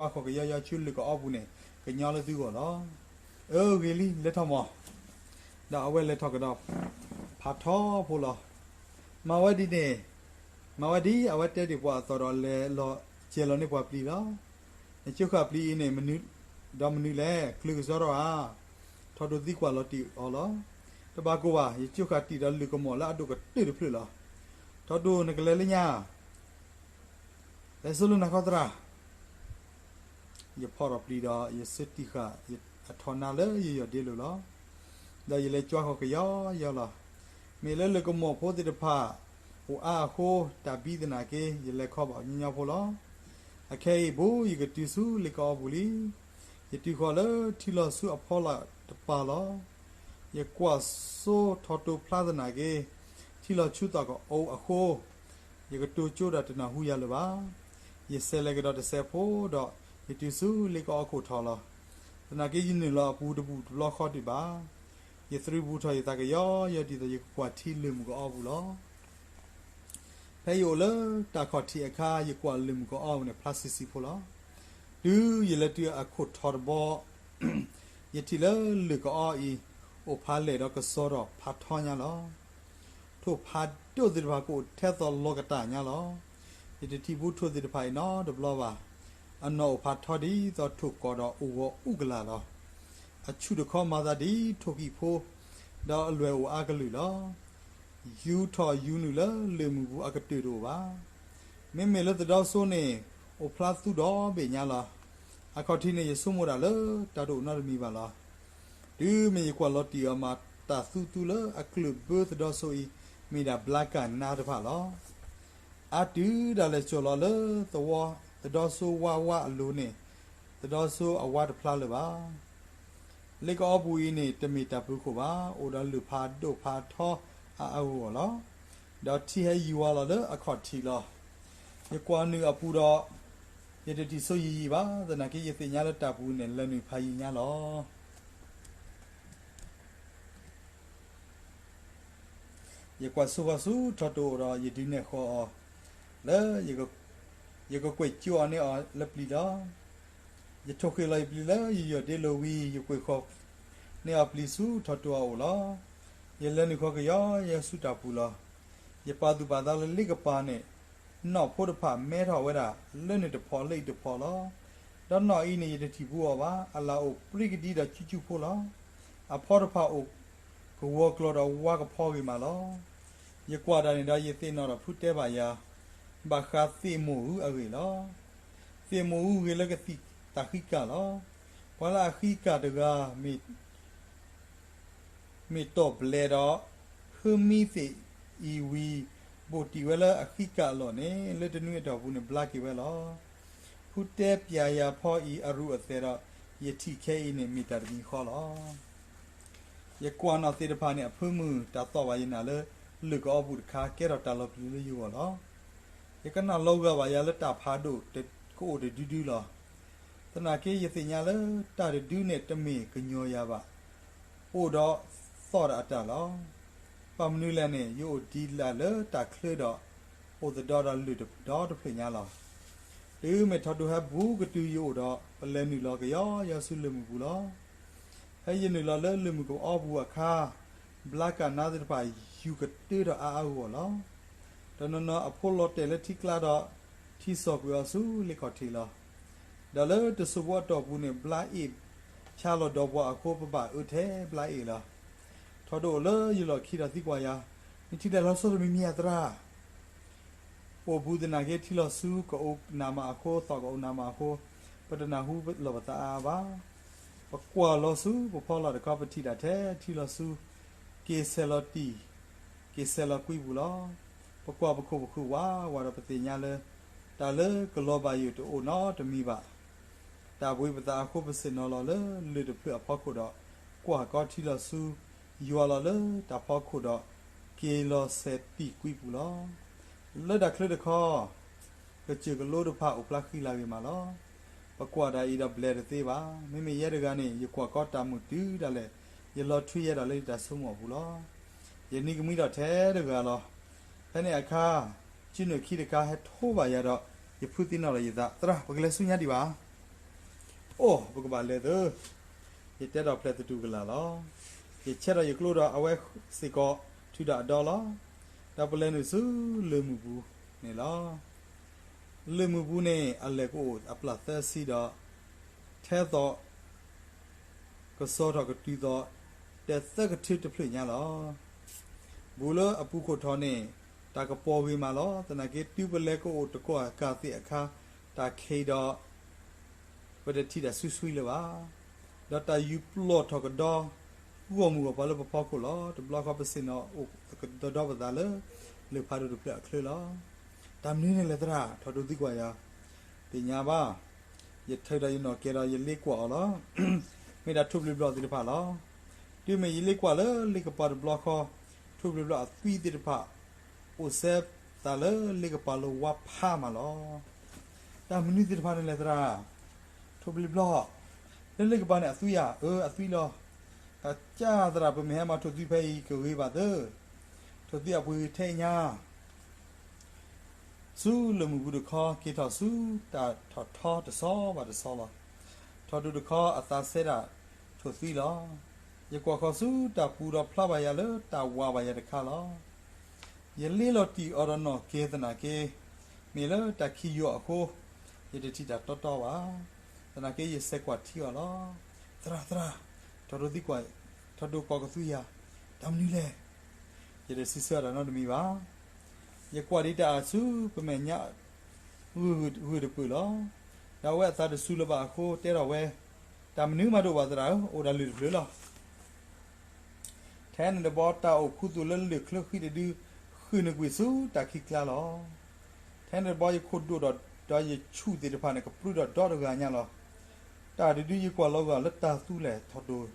ကွၢ်ဃီၤကယီယီဆူလၢၢ်ကအီပူၤန့ၣ် ကညီလၢသုဂီၢ်လီၤ. အၢ ဂ့ၤလံ လဲၤထီၣ်မး, ဒီးအဝဲလဲၤထီၣ်ကဒီး ဖးထီဖိလီၤ. မၤဝဲဒ်န့ၣ်, မၤဝဲဒ်အဝဲတဲတ့ၢ်ပှၤအသိးဒီး လဲၤလီၤစဲၤလီၤန့ၢ်ပှၤပျံၤလီၤ. နကၠိဃာ်ပျံၤအံၤန့ၣ် ဒီးမနုၤလဲၣ် ကျုးကစီဒီဧါ. ထီၣ်ဒိၣ်သံကွၢ်လီၤတံၢ်အီၤလီၤ. တဘၣ်ကိၢ်ဘၣ်, ယကၠိဃာ်တံၢ်ဒီးလၢၢ်ကမီၤလၢအဒိၣ်ကတၢၢ်တဖျၢၣ်လီၤ. ထီၣ်ဒိၣ် နကလဲၤလၢညါ လဲၤဆူလၢနၤခီသရၣ်, ယဖီၣ်ထီၣ်ပျံၤဒီး ယဆၢတံၢ်ဃာ်အထီနါလၢယယီၢ်ဒ့လိာ်လီၤ. ဒီးယလဲၤကွၢ်ဃီၤကယီယီလီၤ. မ့ၢ်လၢလၢၢ်ကမီၤဖိသ့ၣ်တဖၣ် အိၣ်အါအဃိ တၢ်ဘံသနာ်က့ ယလဲၤခီဘၣ်ညီညီဖိလီၤ. အခဲအံၤဘူး ယကတုၤဆူလ့ကအီပူၤလံ. ယတုၤဃီၤလၢထံလီၤဆူအဖီလာ်တပၤလီၤ. ယကွၢ်စိထီၣ်တိၤဖျါသနာ်က့ ထံလီၤဆူသးကအိၣ်အဃိ ယကတိၤကၠိဒီးတနၢ်ဟူယၤလၢၤဘၣ်. ယဆဲးလဲၤကဒီးတစဲးဖိဒီး ယတုၤဆူလ့ကအီခိၣ်ထီၣ်လီၤ. သနာ်က့ယနုာ်လီၤအပူၤတဘူၣ်တဘျီဃီဒံးဘၣ်. ယသရံးဘူးထီၣ်ယသးကယီယီဒ်သိးယကကွၢ်ထံလၢၢ်မုၢ်ကအီပူၤလီၤ. ဖဲယအိၣ်လၢတၢ်ခီၣ်ထံးအခါ ယကွၢ်လၢၢ်မုၢ်ကအီပူၤန့ၣ် ဖျါဆံးဆံးဖိလီၤ. တုၤယလဲၤတုၤအခိၣ်ထီၣ်တဘျီ ယထံၣ်လၢလၢၢ်ကအီအံၤ အိၣ်ဖးလဲၢ်ဒီးကစီဒီဖးထီညါလီၤ. ထိၣ်ဖးဒိၣ်သ့ၣ်တဖၣ်ကအိၣ်ထဲသိးလီၤကတၢ်ညါလီၤ. ယတထံၣ်ဘူးထိၣ်သ့ၣ်တဖၣ်အံၤနီတဘျီဘၣ်. အနီၣ်အိၣ်ဖးထီဒ်သိးထိၣ်ကီၢ်ဒီးအိၣ်ဂီၤအူကလာ်လီၤ. အဆူၣ်တခီမၤသးဒ်ထိၣ်ကံၣ်ဖိ ဒီးအလွဲၢ်အိၣ်အါကလုာ်လီၤ. ယူထီၣ်ယူနုာ်လၢလၢၢ်မုၢ်ပူၤအကတၢၢ်တအိၣ်ဘၣ်. မ့မ့ၢ်လၢသဒီစိန့ၣ် အိၣ်ဖျါသူဒီဘ့ၣ်ညါလီၤ. အခီၣ်ထံးန့ၣ် ယဆိကမိၣ်ဒၣ်လၢတၢ်တအိၣ်နီတမံၤဘၣ်လီၤ. တုၤမ့ၢ်ယကွၢ်လီၤတံၢ်အီၤမး တၢ်သူသူလၢအကျၢၢ်ဘၢသဒီစိအံၤ မ့ၢ်ဒၣ်ဘျါကၢ်နါတဖၣ်လီၤ. အါတုၤဒၣ်လဲာ်စိာ်လီၤလၢသဝီသဒီစိဝါဝါအလိၤန့ၣ် သဒီစိအဝါတဖျါလၢၤဘၣ်. လ့ကအီပူၤအံၤန့ၣ် တမ့ၢ်တၢ်ပၢၤခိၣ်ဘၣ်, အိၣ်ဒီးလၢၢ်ဖးဒိၣ်ဖးထီအါအါဂီၢ်ဂီၢ်လီၤ. ဒီးထံဟဲယံၤဝါလီၤလၢအခီၣ်ထံးလီၤ. ယကွၢ်နုာ်အပူၤဒီး ယတထံၣ်ဆိယံၤယံၤဘၣ်, သနာ်က့ယသ့ၣ်ညါလၢတၢ်ပူၤန့ၣ် လၢနုာ်ဖးယံၤညါလီၤ. ယကွၢ်ဆိဃီၤဆူထီၣ်တိၤဒီး ယဒုးနဲၣ်ဃီၤအီၤ လၢ ယကကွဲးကၠိအီၤန့ၢ်အီၤလၢပျံၤလီၤ. ယထိၣ်ဃ့ၢ်လီၤယပျံၤလၢယယီၢ်ဒ့လိာ်ဝံၤ ယကွဲးဃီၤန့ၢ်အီၤပျံၤဆူထီၣ်တိၤအအိၣ်လီၤ. ယလဲၤနုာ်ဃီၤကယီယီဆူတၢ်ပူၤလီၤ. ယပာ်သူၣ်ပာ်သးလၢလ့ကပၤန့ၣ် နီၣ်ဖိတဖၣ်မဲထီၣ်ဝဲဒၣ် လၢန့ၣ်တဖီလၢအံၤတဖီလီၤ. ဒီးနီၣ်အံၤန့ၣ် ယတထံၣ်ဘူးအီၤဘၣ်, အလၣ်အိၣ်ပြံကဒံဒီးကၠူကၠူဖိလီၤ. အဖီတဖၣ်အိၣ်ကဝီၤကျီၤဒီးဝါကဖီဂ့ၤမးလီၤ. ယကွၢ်တၢ်န့ၣ်ဒီး ယသ့ၣ်နီၣ်ဒီးဖုတဲဘၣ်ယၤ ဘၣ်ဃးသ့ၣ်မိၢ်အူအဂ့ၢ်လီၤ. သ့ၣ်မိၢ်အူဂ့ၤလၢကသံၣ်တၢ်ဃံကၢ်လီၤ. ပှၤလၢအဃံကၢ်တဂၤ မ့ၢ်တီၢ်ဘျဲးဒီး ဟုမံသ့ၣ်အံၤဝံၤ ဘိၣ်တံၢ်ဝဲလၢအဃံကၢ်အလီၢ်န့ၣ် လၢတနွံအတီၢ်ပူၤန့ၣ် ဘျါက့ၤဝဲလီၤ. ဖုတဲပျဲယၤဖီအံၤအရူၢ်အသဲးဒီး ယထံၣ်ခဲအံၤန့ၣ် မ့ၢ်တၢ်တမံၤဃီလီၤ. ယကွၢ်နီၣ်သ့ၣ်တဖၣ်န့ၣ် အဖၢမုၢ် တၢ်သီၣ်ဘၣ်ယနၢ်လၢ လၢၢ်ကအီပူၤတခါ ကဲထီၣ်တၢ်လီၤပျံၤလၢယဂီၢ်လီၤ. ယကနၣ်လီၤဂာ်ဘၣ်ယၤလၢတၢ်ဖးဒိၣ်ကအိၣ်တဒုဒုလီၤ. သနာ်က့ယသ့ၣ်ညါလၢတၢ်တဒုန့ၣ်တမ့ၢ်ကညီၤယၤဘၣ်, အိၣ်ဒီးသီၣ်ဒီးအတၢ်လီၤ. ဘၣ်မနုၤလဲၣ်န့ၣ် ယအိၣ်ဒံးလၢ်လၢတၢ်ချၢဒီး အိၣ်သဒီဒီးလၢၢ်ဒီတဖျၢၣ်ညါလီၤ. တုၤမ့ၢ်ထီၣ်တိၤဟဲဘူးကတုၤယအိၣ်ဒီး ပလဲၤနုာ်လီၤကယီယီဆူလၢၢ်မုၢ်ပူၤလီၤ. ဖဲယနုာ်လီၤလၢလၢၢ်မုၢ်ကအီပူၤအခါ ဘျါကၢ်နါသ့ၣ်တဖၣ်ယူၤကတၢၢ်ထီၣ်အါအါဂီၢ်ဂီၢ်လီၤ. တနီၤနီၤအဖိလီၤတဲာ်လၢထံကျါဒီး ထံစီၣ်ကွံာ်အီၤဆူလ့ခီၣ်ထံးလီၤ. ဒီးလၢတစိၢ်ဖိအတီၢ်ပူၤန့ၣ် ဘျါအ့ၣ်ဖျါလီၤဒီးပှၤအဃိ ပဘၣ်အၢထဲဘျါအ့ၣ်လီၤ. ထီၣ်တိၤအိၣ်လၢယလီၢ်ခံဒီးသံကွၢ်ယၤ, နထံၣ်တၢ်လီၤဆီတမံၤမံၤဧါသရၣ်. အိၣ်ဘူးသနာ်က့ထံလီၤဆူကအိၣ်နးမးအဃိ သီၣ်ကအိၣ်နးမးအဃိ ပတနၢ်ဟူလီၤပသးအါအါဘၣ်. ပကွၢ်လီၤဆူပဖီလာ်တခီ ပထံၣ်ဒၣ်ထဲထံလီၤဆူ က့ၤဆဲးလီၤတံၢ် က့ၤဆဲးလီၤကွံပူၤလီၤ. ပကွၢ်ပခိၣ်ပဃုာ်ဝးဝးဒီးပသ့ၣ်ညါလၢ တၢ်လၢကလီၤဘၣ်ယိၣ်တအိၣ်နီတမံၤဘၣ်. တၢ်ဘှံးပသးအဃိ ပဆ့ၣ်နီၤလီၤလၢလၢၢ်တဖျၢၣ်အဖီခိၣ်ဒီး ကွၢ်ကီထံလီၤဆူ ယွၤလီၤလၢတၢ်ဖီခိၣ်ဒီး က့ၤလီၤဆဲးတံၢ်ကွံပူၤလီၤ. လၢတၢ်ချၢတခီ ကစၢၢ်ကလိတဖၣ်အိၣ်ဖျါဃံလၤဂ့ၤမးလီၤ. ပကွၢ်ဒၣ်အံၤဒီးဘျဲးတသ့ဘၣ်. မ့မ့ၢ်ယဲတဂၤန့ၣ် ယကွၢ်ကီတၢ်မုာ်တုၤဒၣ်လဲာ် ယလီၤထွံယဲဒၣ်လၢယတၢ်ဆိကမိၣ်အပူၤလီၤ. ယနံၤကမှံဒီးထဲတဂၤလီၤ. ဖဲန့ၣ်အခါ ကၠုနုာ်ခံတခါဟဲထိးဘၣ်ယၤဒီး ယဖုသံနီၣ်လီၤယသး, သရၣ် ပကလဲၤဆူညါဒံးဘၣ်. အိၣ် ပကဘၣ်လဲၤသၢ, ယတဲဒီးဖျဲးသတူၢ်ကလာ်လီၤ. ယဆဲးဒီးယကျိဒီးအဝဲစ့ၢ်ကီး ထုးဒီးအဒီလီၤ. ဒီးပလဲၤနုာ်ဆူလၢၢ်မုၢ်ပူၤန့ၣ်လီၤ. လၢၢ်မုၢ်ပူၤန့ၣ် အလၢၢ်ကအိၣ်အပျၢ်သၢဆံဒီး ထဲသိး ကစီထီၣ်ကတုၤသိး တဲသၢကထုတဖျၢၣ်ညါလီၤ. ဘူးလၢအပူၤခိၣ်ထီၣ်န့ၣ် တၢ်ကပီၤဂ့ၤမးလီၤ. သနာ်က့ တုၤပလဲၤကအိၣ်တကွၢ်ကၢ်သ့ၣ်အခါ တၢ်ခံးဒီး ပတထံၣ်တၢ်ဆှံဆှံလၢၤဘၣ်. ဒီးတၢ်ယူၤပျီၢ်ထီၣ်ကဒီ ဂီၢ်မုၢ်ဂီၢ်ပၤလၢပဖီခိၣ်လီၤ. တဘျီဃီပဆ့ၣ်နီၤအိၣ်ကဒီဒီပသးလၢ လၢၢ်ဖးဒိၣ်တဖျၢၣ်အချၢလီၤ. တၢ်မနုၤန့ၣ်လဲၣ်သရၣ် ထီၣ်ဒိသံကွၢ်ယၤ, သ့ၣ်ညါဘၣ်. ယထုးဒီးယနီၣ်ကဲဒီးယလ့ကွၢ်အီၤလီၤ. မ့ၢ်ဒၣ်ထိၣ်ဘျုးဘျီၣ်သ့ၣ်တဖၣ်လီၤ. တုၤမ့ၢ်ယလ့ကွၢ်လၢလ့ကပၤတဘျီဃီ, ထိၣ်ဘျုးဘျီၣ်အသွံသ့ၣ်တဖၣ် အိၣ်စဲသးလၢလ့ကပၤလၢဝါဖးမးလီၤ. တၢ်မနုၤသ့ၣ်တဖၣ်န့ၣ်လဲၣ်သရၣ်, ထိၣ်ဘျုးဘျီၣ်, လၢလ့ကပၤန့ၣ်အသွံဧါ, အၢ အသွံလီၤ. တၢ်ကၢ်သရၣ် ပမ့ၢ်ဟဲမၤထိၣ်သွံဖဲအံၤကဂ့ၤဘၣ်သၢ, ထိၣ်သွံအပှ့ၤထဲအံၤညါ ဆူလၢၢ်မုၢ်ပူၤတခီ က့ၤထီၣ်ဆူတၢ်ထီၣ်ထီတဆီဘၣ်တဆီလီၤ. ထီၣ်ဒိၣ်တခီအသးစဲဒၣ်ထိၣ်သွံလီၤ. ယကွၢ်ဃီၤဆူတၢ်ပူၤဒီးဖျါဘၣ်ယၤလၢတၢ်ဝးဘၣ်ယၤတခါလီၤ. ယလ့လီၤတံၢ်အီၤဒီးနီၣ်ကဲသနာ်က့, မ့ၢ်လၢတၢ်ခံးယီၤအဃိ, ယတထံၣ်တၢ်တီတီဘၣ်. သနာ်က့ယဆဲးကွၢ်ထံအီၤလီၤ. သရၣ်သရၣ်, ထီၣ်ဒိသံကွၢ်, ထီၣ်ဒိကွၢ်ကသွံယၤ, တၢ်မနုၤလဲၣ်. ယတစံးဆၢတၢ်နီတမံၤဘၣ်. ယကွၢ်ဒံးတၢ်အါဆူပမဲာ်ညါဂုာ်တပၢၢ်လီၤ. ဒီးအဝဲအသးတစူၤလၢၤဘၣ်အဃိတဲထီၣ်ဝဲ, တၢ်မနုၤမးတအိၣ်ဘၣ်သရၣ်ဧၢ, အိၣ်ဒၣ်လၢၢ်တဖျၢၣ်လီၤ. ထဲန့ၣ်တဘျီတၢ်အိၣ်ခူသူၣ်လၢလၢၢ်ချၢဃံတဒု ဃုာ်နုာ်ကွံာ်ဆူတၢ်ခံးကျါလီၤ. ထဲန့ၣ်တဘျီယခိၣ်ဒိၣ်ဒီးယဆူၣ်သ့ၣ်တဖၣ်န့ၣ် ကပြုၢ်ဒီးဒီတဂၤညါလီၤ. တၢ်တဒုယကွၢ်လီၤဂာ်လၢတၢ်သူလဲၣ်ထီၣ်ဒိၣ်,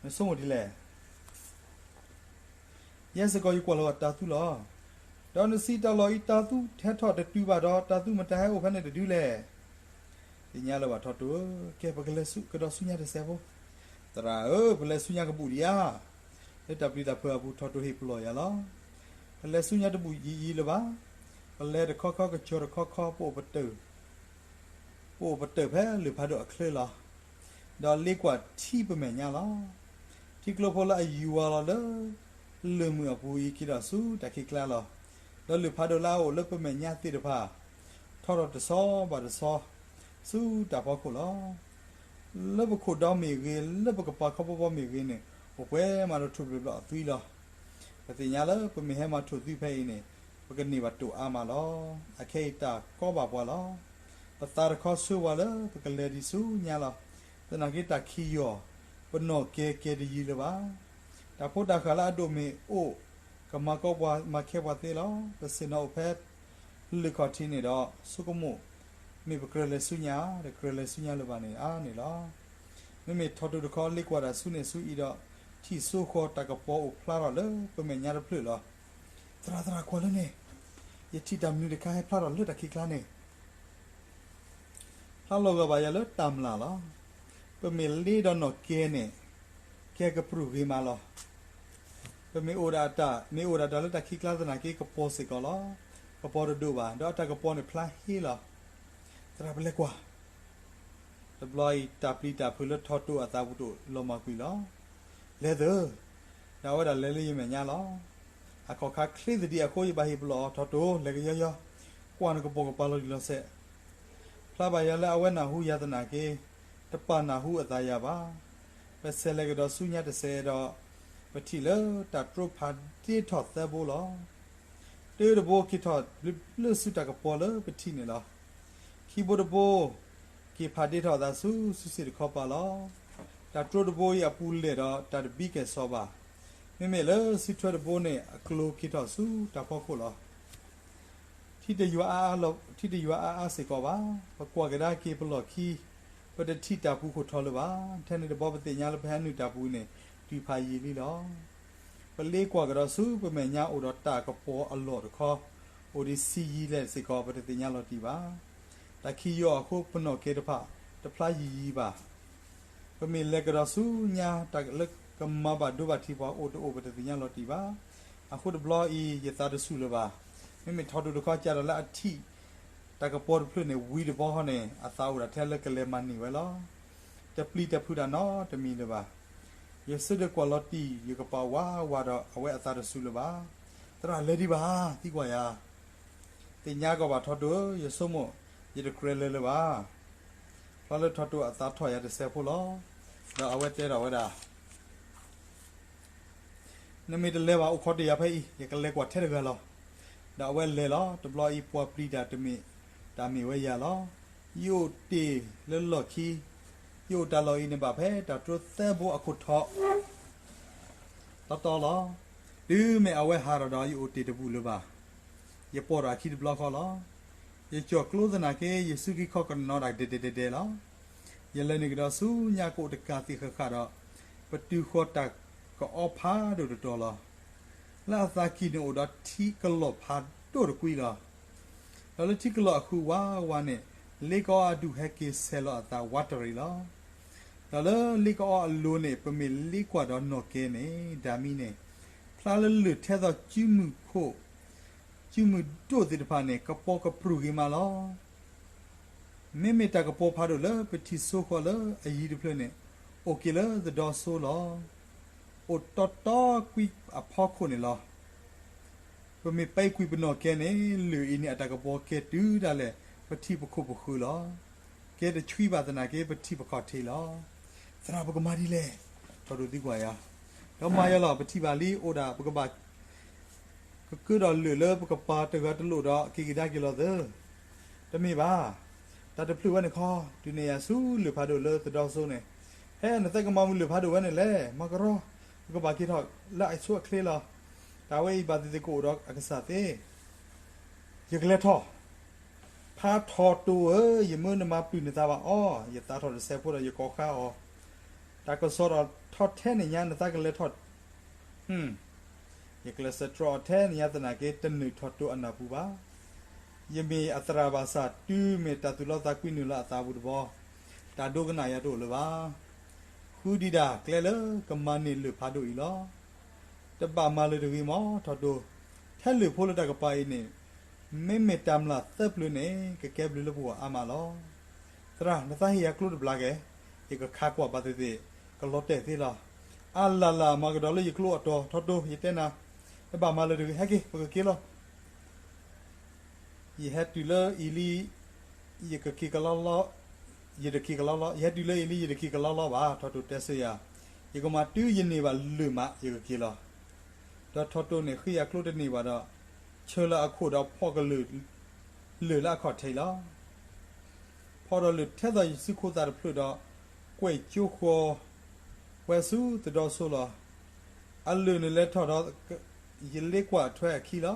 နဆိကမိၣ်ဒ်လဲၣ်. ယဲစ့ၢ်ကီးယကွၢ်လီၤဂာ်တၢ်သူလီၤ. ဒီးနစံးတၢ်လီၢ်အံၤ တၢ်သူထဲထီၣ်တတုၤဘၣ်ဒီး တၢ်သူမတၤဟဲအိၣ်ဖဲန့ၣ်တဒုလဲၣ်. သ့ၣ်ညါလၢၤဘၣ်ထီၣ်တိၢ်ဧၢ, ကဲပကလဲၤကဒီးဆူညါတစဲးဖိ. သရၣ်ဧၢ, ပလဲၤဆူညါကဘူၣ်ဒံးဧါ. လၢတၢ်ပျံၤတၢ်ဖုးအပူၤထီၣ်တိၢ်ဟ့ၣ်ပလီၢ်ယၤလီၤ. ပလဲၤဆူညါတဘူၣ်ယံာ်ယံာ်လၢၤဘၣ်. ပလဲၤတခီခီကစၢၢ်တခီခီ ပအိၣ်ပတၢၢ် ပအိၣ်ပတၢၢ်ဖဲလၢၢ်ဖးဒိၣ်အချၢလီၤ. ဒီးလ့ကွၢ်ထံပမဲာ်ညါလီၤ. ထံကျိဖိလၢအယူၤဝါလီၤလၢ လၢၢ်မုၢ်အပူၤအံၤက့ၤထီၣ်ဆူတၢ်ခံးကျါလီၤ. ဒီးလၢၢ်ဖးဒိၣ်လၢအအိၣ်လၢပမဲာ်ညါသ့ၣ်တဖၣ် ထီထီၣ်တဆီဘၣ်တဆီ ဆူတၢ်ဖီခိၣ်လီၤ. လၢပခိၣ်ဒီမ့ၢ်ဂ့ၤ, လၢပကပၤခီဘီဘီမ့ၢ်ဂ့ၤန့ၣ် အိၣ်ပှဲၤမးဒီးထိၣ်ဘျုးဘျီၣ်အသွံလီၤ. ပသ့ၣ်ညါလၢပမ့ၢ်ဟဲမၤထိၣ်သွံဖဲအံၤန့ၣ် ပကန့ၢ်ဘၣ်တိၢ်အါမးလီၤ. အခဲအံၤတၢ်ကီဘၣ်ပှၤလီၤ. ပသးတခီဆှၢပှၤလၢပကလဲၤဒံးဆူညါလီၤ. သနာ်က့တၢ်ခံးယီၤ ပနီၣ်ကဲကဲတယံၤလၢၤဘၣ်. တၢ်ဖိတၢ်ဃၢ်လၢအဒိၣ်မ့ၢ်အိၣ် ကမၤကီပှၤမၤခဲပှၤသ့လီၤ. ပဆ့ၣ်နီၤအိၣ်ဖဲ လၢၢ်ခီၣ်ထံးန့ၣ်ဒီး ဆိကမိၣ် မ့ၢ်ပကြၢးလဲၤဆူညါ တကြၢးလဲၤဆူညါလၢၤဘၣ်န့ၣ်အါန့ၣ်လီၤ. မ့မ့ၢ်ထီၣ်တိၢ်တခီ လ့ကွၢ်တၢ်ဆူန့ၣ်ဆူအံၤဒီး ထံၣ်စိဃီၤတၢ်ကပီၤအိၣ်ဖျါထီၣ်လၢပမဲာ်ညါတဖျၢၣ်လီၤ. သရၣ်သရၣ်ကွၢ်လၢန့ၣ်, ယထံၣ်တၢ်မနုၤတခါဟဲဖျါထီၣ်လၢတၢ်ခံးကျါန့ၣ် ဖျါလီၤဂာ်ဘၣ်ယၤလၢတၢ်မျၢ်လီၤ. ပမ့ၢ်လ့ဒီးနီၣ်ကဲန့ၣ် ကဲကပြုၢ်ဂ့ၤမးလီၤ. ပမ့ၢ်အိၣ်ဒၣ်တၢ်, မ့ၢ်အိၣ်ဒၣ်တၢ်လၢတၢ်ခံးကျါသနာ်က့ ကပီၤစ့ၢ်ကီးလီၤ. ကပီၤတဒိၣ်ဘၣ်, ဒီးအတၢ်ကပီၤန့ၣ်ဖျါဟ့လီၤ. သရၣ်ပလဲၤကွၢ်. တဘျီအံၤတၢ်ပျံၤတၢ်ဖုးလၢထီၣ်တိၢ်အသးပူၤတအိၣ်လီၤမၢ်ကွံာ်လီၤ. လဲၤသၢ, ဒီးအဝဲဒၣ်လဲၤလၢယမဲာ်ညါလီၤ. အခီၣ်ခါချ့သဒံးအဃိ ယဘၣ်ဟ့ၣ်ပလီၢ်အီၤထီၣ်တိၢ် လဲၤကယီယီ, ကွၢ်နကပိာ်ကပၤလီၤတံၢ်လီၤဆဲး ဖျါဘၣ်ယၤလၢအဝဲနၢ်ဟူယၤသနာ်က့, တပာ်နၢ်ဟူအသးယၤဘၣ်. ပဆဲးလဲၤကဒီးဆူညါတစဲးဒီး, ပထံၣ်လၢတၢ်တြိဖးဒ့ထီၣ်သၢဘိလီၤ. တၢတဘိက့ၤထီၣ်ဘျၢဘျၢဆူတၢ်ကပီၤလၢပထံၣ်န့ၣ်လီၤ. ခံဘိတဘိ က့ၤဖးဒ့ထီၣ်အသးဆူစုစ့ၣ်တခီပၤလီၤ. တၢ်တြိတဘိအံၤအပူၤလဲၢ်ဒီးတၢ်တဘံကဲၣ်စီၤဘၣ်. မ့မ့ၢ်လၢစုထွဲတဘိန့ၣ် အကျိၤက့ၤထီၣ်ဆူတၢ်ဖီခိၣ်လီၤ. ထံတယွၤအါအါစ့ၢ်ကီးဘၣ်. ပကွၢ်ကဒါက့ၤပလီၢ်ခံ, ပတထံၣ်တၢ်ပူၤခိၣ်ထီလၢၤဘၣ်. ထဲန့ၣ်တဘျီပသ့ၣ်ညါလၢပဟဲနုာ်တၢ်ပူၤန့ၣ် တုၤဖးယံာ်လံလီၤ. ပလ့ကွၢ်ကဒီးဆူပမဲာ်ညါအိၣ်ဒီးတၢ်ကပီၤအလီၢ်တခီ, အိၣ်ဒံးဆံးယံၤလဲၣ်စ့ၢ်ကီး ပတသ့ၣ်ညါလီၤတံၢ်ဘၣ်. တၢ်ခံးယီၤအဃိပနီၣ်ကဲတဖၣ် တဖျါယံာ်ယံၤဘၣ်. ပမ့ၢ်လဲၤကဒီးဆူညါတၢ်လၢကမၤဘၣ်ဒိဘၣ်ထံးပှၤအိၣ်တအိၣ် ပတသ့ၣ်ညါလီၤတံၢ်ဘၣ်. အဃိတဘျီအံၤ ယသးတစူၤလၢၤဘၣ်. မ့မ့ၢ်ထီၣ်တိၢ်တခီကးဒီးလၢအထံၣ် တၢ်ကပီၤတဖျၢၣ်န့ၣ် ဝံၤတဘျီဃီန့ၣ် အသးအိၣ်ဒၣ်ထဲလၢကလဲၤမၤန့ၢ်ဝဲလီၤ. တပျံၤတဖုးတၢ်နီတမံၤလၢၤဘၣ်. ယဆၢထၢၣ်ကွၢ်လီၤတံၢ် ယကပာ်ဝးဝးဒီးအဝဲအသးတစူၤလၢၤဘၣ်. သရၣ်လဲၤဒံးဘၣ် သံကွၢ်ယၤ, သ့ၣ်ညါကီးဘၣ်ထီတိၢ်ဧၢ, ယဆိကမိၣ် ယတကြၢးလဲၤလၢၤဘၣ်. ဖျီလၢထီတိၢ်အသးထီၣ်ယၤတစဲးဖိလီၤ. ဒီးအဝဲတဲထီၣ်ဝဲဒၣ် နမ့ၢ်တလဲၤဘၣ် အိၣ်ခိးတ့ၢ်ယၤဖဲအံၤ, ယကလဲၤကွၢ်ထဲတဂၤလီၤ. ဒီးအဝဲလဲၤလီၤ. တဘျီအံၤပှၤပျံၤတၢ်တမ့ၢ်တၢ်မ့ၢ်ဝဲယၤလီၤ. ယအိၣ်တ့ၢ်လၢလီၢ်ခံ, ယအိၣ်တၢ်လီၢ်အံၤန့ၣ်ဘၣ်ဖဲတၢ်တြိသၢဘိအခိၣ်ထီၣ် တီတီလီၤ. တုၤမ့ၢ်အဝဲဟးထီၣ်ဒီး ယအိၣ်တ့ၢ်တဘူၣ်လၢၤဘၣ်. ယပိာ်ထီၣ်အခံတဘျီဃီလီၤ. ယကၠီၣ်ကျိသနာ်က့ ယစုခံခီကနီၤဒၣ်ဒဲးဒဲးဒဲးဒဲးလီၤ. ယလဲၤနုာ်ကဒီးဆူညါကအိၣ်တကးသ့ၣ်ဃၣ်ဃၣ်ဒီး ပတုာ်ဃီၤတၢ်ကအီဖးဒိၣ်တတီၤလီၤ. လၢအသးကံၢ်န့ၣ်အိၣ်ဒီးထံကလီၢ်ဖးဒိၣ်တကွံလီၤ. ဒီးလၢထံကလီၢ်အဃုာ်ဝးဝးန့ၣ် လ့ကအီအဒူၣ်ဟဲက့ၤဆဲးလီၤအသးဝးတရံးလီၤ. ဒီးလၢလ့ကအီအလိၤန့ၣ် ပမ့ၢ်လ့ကွၢ်ဒီးနီၢ်ကဲန့ၣ် ဒၣ်မံန့ၣ် ဖျါလၢလၢၢ်ထဲသိး ကုမုၢ်ဒိၣ်သ့ၣ်တဖၣ်န့ၣ် ကပီၤကပြုၢ်ဂ့ၤမးလီၤ. မ့မ့ၢ်တၢ်ကပီၤဖးဒိၣ်လၢပထံၣ်ဆိဃီၤလၢအယံၤတဖျၢၣ်န့ၣ် အိၣ်က့ၤလၢသဒီဆိလီၤ. အိၣ်တီတီကွံအဖီခိၣ်န့ၣ်လီၤ. ပမ့ၢ်ပဲကွံာ်ပနီၢ်ကဲန့ၣ် လၢၢ်အံၤန့ၣ် အတၢ်ကပီၤကဲတုၤဒၣ်လဲာ် ပထံၣ်ပခိၣ်ပဃၢၤလီၤ. ကဲတဆှံဘၣ်သနာ်က့ ပထံၣ်ပခီၣ်ထံးလီၤ. သရၣ်ပကမၤဒ်လဲၣ်, ထီၣ်ဒိၣ်သံကွၢ်ယၤ. ဒီးမၤယၤလီၤ ပထံၣ်ဘၣ်လံ အိၣ်ဒၣ်ပကဘၣ် ကကၢဒီးလၢၢ်လၢပကပၤတဂၤတလိၣ်ဒီးက့ၤကဒါက့ၤလီၤသၢ တမ့ၢ်ဘၣ်. တၢ်တဖျၢၣ်ဝဲန့ၣ်ခီ တုၤန့ၣ်ယၤဆူလၢၢ်ဖးဒိၣ်လၢသဒီဆိန့ၣ်, ဟဲ နသဲကမၤမုၢ်လၢၢ်ဖးဒိၣ်ဝဲန့ၣ်လဲၣ်, မၤကရီ, ပကဘၣ်က့ၤထီၣ်လၢအဆိအချ့လီၤ. တၢ်ဝဲအံၤဘၣ်သ့ၣ်သ့ၣ်ကအိၣ်ဒီးအကစၢ်သ့. ယကလဲၤထီၣ် ဖးထီၣ်တိၢ်ဧၢ, ယမၢနမၤပျုၢ်နသးဘၣ်အီၤ, ယသးထီၣ်တစဲးဖိဒီးယကိးဃါအီၤ, တၢ်ကစီၣ်ဒီးထီၣ်ထဲန့ၣ်ညါ နသးကလဲၤထီၣ် ယကျဲးစၢးတြီအီၤထဲန့ၣ်ညါသနာ်က့ တနုာ်ထီၣ်တိၢ်အနၢ်ပူၤဘၣ်. ယမ့ၢ်အသရၣ်ဘၣ်ဆၣ် တုၤမ့ၢ်တၢ်သူၣ်လီသးကွံနုာ်လီၤအသးပူၤတဘျီ, တၢ်ဒိကနၣ်ယၤတအိၣ်လၢၤဘၣ်. ဃုဒံးဒၣ်ကျဲလၢကမၤန့ၢ်လၢၢ်ဖးဒိၣ်အံၤလီၤ. တဘၣ်မၤလၢၤတဂ့ၤမး ထီၣ်တိၢ်, ထဲလၢၢ်ဖိလၢတၢ်ကပၤအံၤန့ၣ် မ့မ့ၢ်တၢ်မျၢ်သၢပျၢၤန့ၣ် ကကဲဘျုးလၢပဂီၢ်အါမးလီၤ. သရၣ် နသးဟ့ၣ်ယၤကျိတဘျီက့ၤ, ယကခးကွၢ်ဘၣ်သ့ၣ်သ့ၣ် ကလီၤတဲာ်သ့လီၤ. အါလၢ်လၢ်မၤကဒီးလၢယကျိအတီၤ ထီၣ်တိၢ် ယတဲနၤ, တဘၣ်မၤလၢၤတဂ့ၤ ဟဲက့ၤ ပကက့ၤလီၤ. ယဟဲတုၤလၢအံၤလံ ယကက့ၤကလီလီ, ယတက့ၤကလီလီ, ယဟဲတုၤလၢအံၤလံ ယတက့ၤကလီလီဘၣ် ထီၣ်တိၢ်တဲဆၢယၤ, ယကမၤတုၤယန့ၢ်ဘၣ်လၢၢ်မး ယကက့ၤလီၤ. ဒီးထီၣ်တိၢ်န့ၣ်ဃ့ယၤကျိတန့ၢ်ဘၣ်ဒီး ဆၢလၢအခိၣ်ဒီးဖီၣ်ကလၢၢ် လၢၢ်လၢအခီၣ်ထံးလီၤ. ဖီၣ်ဒီးလၢၢ်ထဲသိးယစုခိၣ်သၣ်တဖျၢၣ်ဒီး ကွဲးကၠိဃီၤဝဲဆူသဒီဆိလီၤ. အလၢၢ်န့ၣ်လဲၤထီၣ်ဒီး ယလ့ကွၢ်ထွဲအခံလီၤ.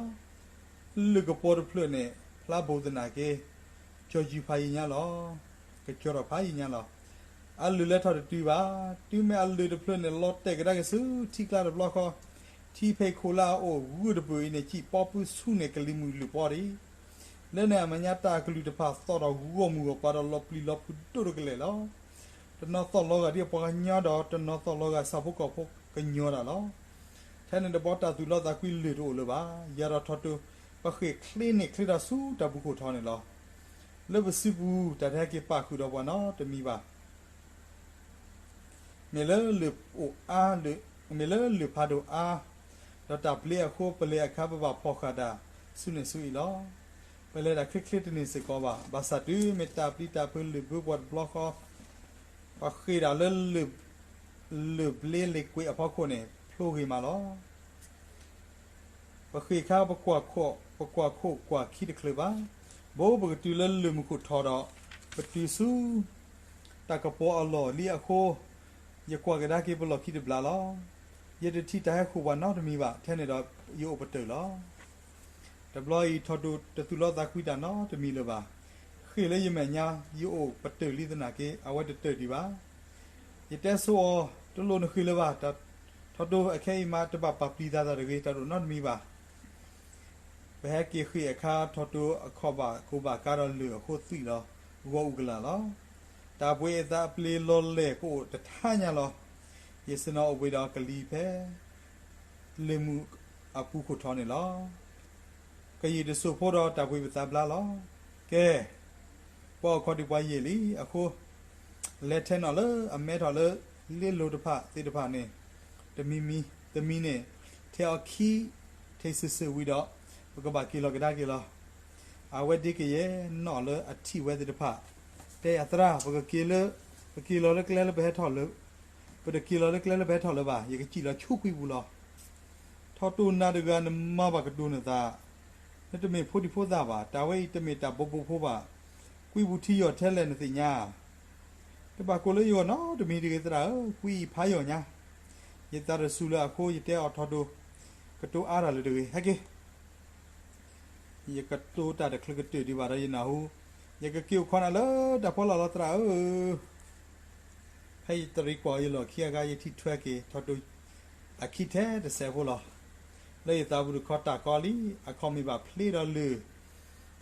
လၢၢ်ကပီၤတဖျၢၣ်န့ၣ် ဖျါဘူးသနာ်က့ ကၠီယုၢ်ဖးယံာ်ညါလီၤ. ကကၠီထီၣ်ဖးယံာ်ညါလီၤ. အလၢၢ်လဲၤထီၣ်တတုၤဘၣ်. တုၤမ့ၢ်အလၢၢ်တဖျၢၣ်န့ၣ် လီၤတဲာ်ကဒါက့ၤဆူထံကျါတဘျီဃီ, ထံဖံးခိၣ်လၢအအိၣ်ဂုၢ်တပၢၢ်အံၤန့ၣ် ကံၣ်ပီပုၢ်ဆူၣ်န့ၣ် ကလံၤမုၢ်လုၢ်ပီဒံး လၢန့ၣ်အမဲာ်ညါတၢ်ကလုၢ်တဖၣ်သီၣ်ဒီးဂီၢ်မုၢ်ဂီၢ်ပၤဒီးလီၤပျံၤလီၤဖုးဒိၣ်တကလဲာ်လီၤ. တနီၤသီၣ်လီၤဂာ်ဒ်အပှၤကညီဒီး တနီၤသီၣ်လီၤဂာ်ဆၣ်ဖိကီၢ်ဖိကညီတၢ်လီၤ. ထဲန့ၣ်တဘျီတၢ်သူၣ်လီသးကွံလၢၢ်တအိၣ်လၢၤဘၣ်. ယၤဒီးထီၣ်တိၢ် ပဃ့ၢ်ချ့န့ၢ်ချ့ဒီးဆူတၢ်ပူၤခိၣ်ထီန့ၣ်လီၤ. လၢပစုပူၤ တၢ်တဟဲက့ၤပာ်ဃုာ်ဒီးပှၤနီတမံၤဘၣ်. မ့ၢ်လၢလၢၢ်အိၣ်အါ, မ့ၢ်လၢလၢၢ်ဖးဒိၣ်အါ, ဒီးတၢ်ပျ့ၤအဃိ ပလဲၤအခါပဘၣ်ဖီၣ်ဃာ်တၢ်ဆူန့ၣ်ဆူအံၤလီၤ. ပလဲၤတၢ်ချ့ချ့တန့ၢ်စ့ၢ်ကီးဘၣ်. ဘၣ်ဆၣ်တုၤမ့ၢ်တၢ်ပျံၤတၢ်ဖုးလၢၢ်ဘၢပှၤတဘျီဃီ, ပဃ့ၢ်ဒၣ်လၢလၢၢ်ဘျ့လ့ၤကွံာ်အဖီခိၣ်န့ၣ် ဖျိဂ့ၤမးလီၤ. ပဃ့ၢ်ခါ ပကွၢ်ခိၣ်ကွၢ်ခံတချုးဘၣ်. ဘိပကတုၤလၢလၢၢ်မုၢ်ခိၣ်ထီဒီး ပတုၤဆူ တၢ်ကပီၤအလီၢ်လံအဃိ, ယကွၢ်ကဒါက့ၤပလီၢ်ခံတဘျီလီၤ. ယတထံၣ်တၢ်ဟဲဃုာ်ပှၤနီတမံၤဘၣ်. ထဲန့ၣ်ဒီးယအိၣ်ပတၢၢ်လီၤ. တဘျီအံၤထီၣ်တိၢ်တသူၣ်လီသးကွံတၢ်နီတမံၤလၢၤဘၣ်. ဃ့ၢ်လၢယမဲာ်ညါ ယအိၣ်ပတၢၢ်လံသနာ်က့ အဝဲတတၢၢ်ဒံးဘၣ်. ယတဲဆိအီၤ, တလိၣ်နဃ့ၢ်လၢၤဘၣ်. ထီၣ်တိၢ်အခဲအံၤမး တဘၣ်ပာ်ပျံၤသးတၢ်တဂ့ၤ တၢ်တအိၣ်နီတမံၤဘၣ်. ပဟဲက့ၤဃ့ၢ်အခါ ထီၣ်တိၢ်အခီၣ်ဘၣ်ကိးဘၣ်ကါဒီးလၢၢ်အဃိသွံၣ်လီၤ ဂီၤအူကလာ်လီၤ. တၢ်ပှ့ၤအသးအပျ့ၤလီၤလဲၢ်ကအိၣ်တထါညါလီၤ. ယဆ့ၣ်နီၤအိၣ်ဘှံးဒီးကလံၤဖဲ လၢၢ်မုၢ်အပူၤခိၣ်ထီန့ၣ်လီၤ. ကယံာ်တစိၢ်ဖိဒီးတၢ်ပှ့ၤပသးဘျါလီၤ. ကဲ, ပှၤအိၣ်ခိးဒံးပှၤယံာ်လံအဃိ, လဲၤထဲနီၤလၢအမဲထီၣ်လၢ လ့လိၤတဖၣ်သ့ၣ်တဖၣ်န့ၣ်, တမံၤမံၤ, တမံၤန့ၣ်, ထဲအီၤခံ, ထဲစုာ်စုာ်ဝံၤဒီး, ပကဘၣ်က့ၤလီၤကဒါက့ၤလီၤ. အဝဲဒ့ကယဲၢ်နီၣ်လၢအထံၣ်ဝဲသ့ၣ်တဖၣ်, တဲယၤသရၣ် ပကက့ၤလၢ, ပက့ၤလီၤလၢကျဲလၢပဟဲထီၣ်လၢ, ပတက့ၤလီၤလၢကျဲလၢပဟဲထီၣ်လၢၤဘၣ်, ယကစံၣ်လီၤဆူကွံာ်ပူၤလီၤ. ထီၣ်တိၢ်နၤတဂၤနမၤဘၣ်ကတိၤနသး, နတမ့ၢ်ဖိဒံဖိသၣ်ဘၣ်, တၢ်ဝဲအံၤတမ့ၢ်တၢ်ဘိဘိဖိဘၣ်, ကွံပူၤထံယီၢ်ထဲလဲၣ်နသ့ၣ်ညါ တဘၣ်ကိးလၢယဂီၢ်နီတမံၤတဂ့ၤသရၣ်ဧၢ, ကွံအံၤဖးယီၢ်ညါ. ယသးတစူၤလၢအဃိ ယတဲအီၤထီၣ်တိၢ်, ကတိၤအါတၢ်လၢတဂ့ၤ, ဟဲက့ၤ ယကတိၤတၢ်တချုးကတၢၢ်ဒံးဘၣ်ဒီးယနၢ်ဟူ, ယကက့ၤအိၣ်ခိးနၤလၢတၢ်ဖီလာ်လီၤသရၣ်ဧၢ. ဖဲယတရံးကွၢ်ယလီၢ်ခံအဂၤ ယထံၣ်ထွဲက့ၤထီၣ်တိၢ်အခံထဲတစဲးဖိလီၤ. လၢယသးပူၤတခီ တၢ်ကီလံ, အခီၣ်မ့ၢ်ဘၣ်ဖျ့ဒီးလၢၢ်